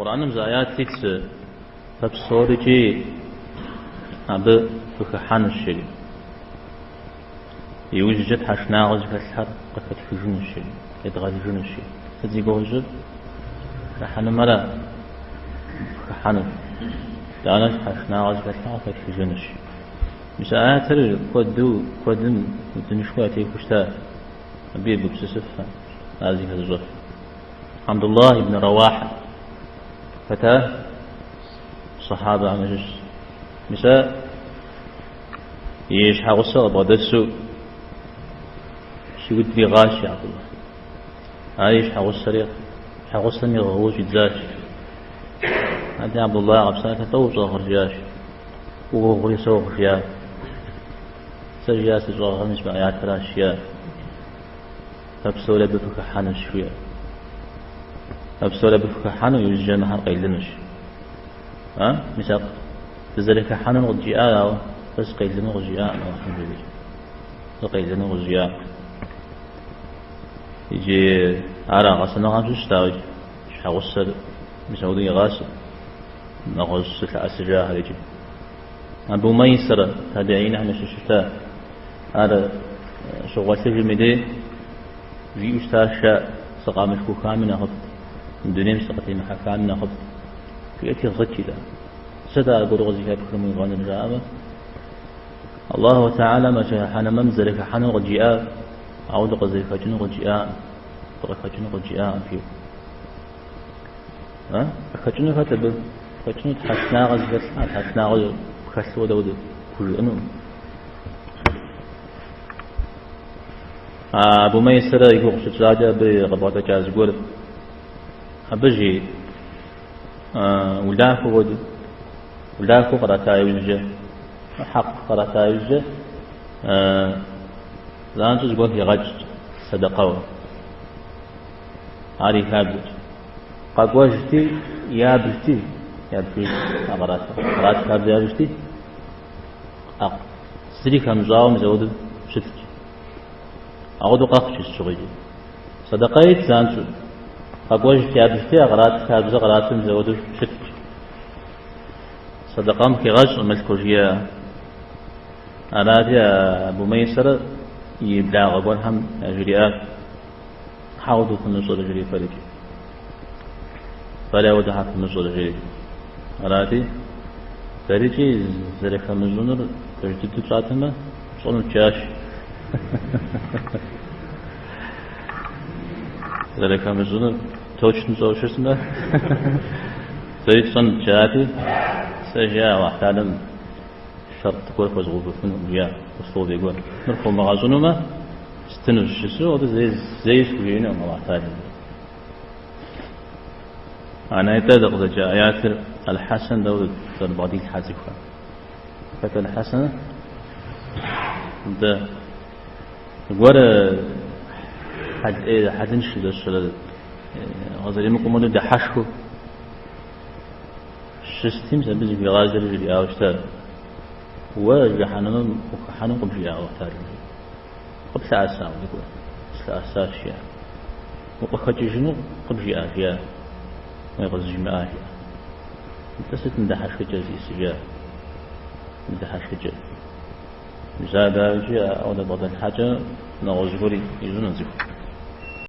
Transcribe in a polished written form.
Къурӏэным зы аят итщ, фэ псорикӏи абы фыхыхьэнущ, жери. Иужькӏэ тхьэшынагъуэ зыхэлъхэр къыхэтхыжынущ, жери, къедгъэлыжынущ, жери. Сыт зи гугъу ищӏыр? Жыхьэнэмэра фыхыхьэнущ. Итӏанэ тхьэшынагъуэ зыхэлъхэр къыхэтхыжынущ. Мис а аятыр куэду, куэдым удынышхуэ ятехуэу щыта, абы егупсысыф, ар зыхэзыщӏэф. Абдуллах ибн Рауахьэ хэта сахьабэхэм ящыщ. Мис а и щхьэгъусэ къыбгъэдэсу щиудри гъащ Абдуллах. Ар и щхьэгъусэри щхьэгъусэми гъыуэ щӏидзащ. Ади Абдуллах къэпсалъэ лӏо ущӏэгъыр жиӏащ. Уогъри согъ жиӏа. Сэ жиӏа сыщӏэгъыр мис мы аятыращ жиӏа. Фэ псори абы фыхыхьэнущ, жиӏэ. Фэ псори абы фыхыхьэну, иужькӏэ мыхэр къелынущ. А? Мис а дызэрыхыхьэнур къыджиӏар, ауэ сэ сыкъелыну къызжиӏакъым Алыхьым жери. Сыкъелыну къызжиӏакъым. Иджы ар а гъэсэныгъэм щыщ, дауикӏ, щхьэгъусэр мис ауэдэу игъасэ, нэгъуэщӏ зылъэӏэсыжахэр икӏи. Абу Майсэрэ табиинхэм ящыщ щыта. Ар щыгъуэлъыжым и дей жиӏэу щытащ, сыкъамылъхухами нэхъыфӏт, мы дунейм сыкъытемыхьэхами нэхъыфӏт. Жиӏэти гъыт итӏанэ. Сыт аргуэру къызыхэпхыр мы гъыныр жаӏэмэ, Аллаху Тэхьэлам а жыхьэнэмэм дызэрыхыхьэнур къыджиӏа, ауэ дыкъызэрыхэкӏынур къыджиӏакъым, дыкъыхэкӏыну къыджиӏакъым, жиӏэу. А? Къыхэкӏыну хэт абы? Къыхэкӏыну тхьэшынагъэ зыхэлъ, а тхьэшынагъэ пхэлъу дауэ пхужыӏэну? А Абу Майсэрэ и гугъу щытщӏакӏэ абы къыбгъэдэкӏа зыгуэр. Абы жи улахуэ хуэдэу, улахуэ кърата иужькӏэ, хьэкъ кърата иужькӏэ, занщӏэу зыгуэр хигъэкӏт сэдэкъэуэ. Ар и хабзэщ. Къэкӏуэжти, ябжти, ябжыжт а кърат, кърат хабзэ ябжти, зыри хэмыщӏауэ мис ауэдэу щытт. Ауэдэу къэхъут сыт щыгъуи. Сэдэкъэ ит занщӏэу. Къэкӏуэжт, ябжти, а кърат хабзэ кърату мис ауэдэу щытт. Сэдэкъэм хигъэщӏ мылъку жиӏэ. Арати, Абу Майсэрэ и благъэ гуэрхэм яжриӏащ. Хьэ ауэдэу фымыщӏэрэ жери фэрикӏи. Фэри ауэдэу хьэ фымыщӏэрэ жери. Арати, дэрикӏи зэрыхэмыщӏынур пэж дыдэу тщӏатэмэ, тщӏэнут жаӏащ. Зэрыхэмыщӏынур точно тщӏэуэ щытмэ, дэри тщӏэнут жаӏати, сэ жиӏа Аллахь Тэхьэлам шэрт гуэр хуэзгъэувыфынукъым, жиӏа условие гуэр. Мыр хуомыгъэщӏынумэ, Стынущ жысӏэу, абы зэи схужиӏэнукъым Аллахь Тэхьэлам. Ана итӏэ дыкъызэджа аятыр Аль-Хьэсэн дауэ зэрыбгъэдилъхьэ цӏыхухэм? Хэт Аль-Хьэсэн? Дэ зыгуэр хьэлыншэ зэщэрэ къызэримыкӏум хуэдэу дыхьэшхыу щысти, мис абы зыхуигъазэри жриӏауэ щытар. Уэ жыхьэнэмэм ухыхьэну къыбжиӏа Аллахь Тэхьэлам? Къыплъэӏэса зыгуэр? Слъэӏэсащ, жиӏа. Укъыхэкӏыжыну къыбжиӏа, жиӏа. Уей къызжимыӏа, жиӏа. Нтӏэ сыт мы дыхьэшхыкӏэр зиӏысыр, жиӏа. Мы дыхьэшхыкӏэр. Мис ар дауикӏи ауэдэ бгъэдэлъхьэкӏэ нэгъуэщӏ зыгуэр ищӏыну цӏыху.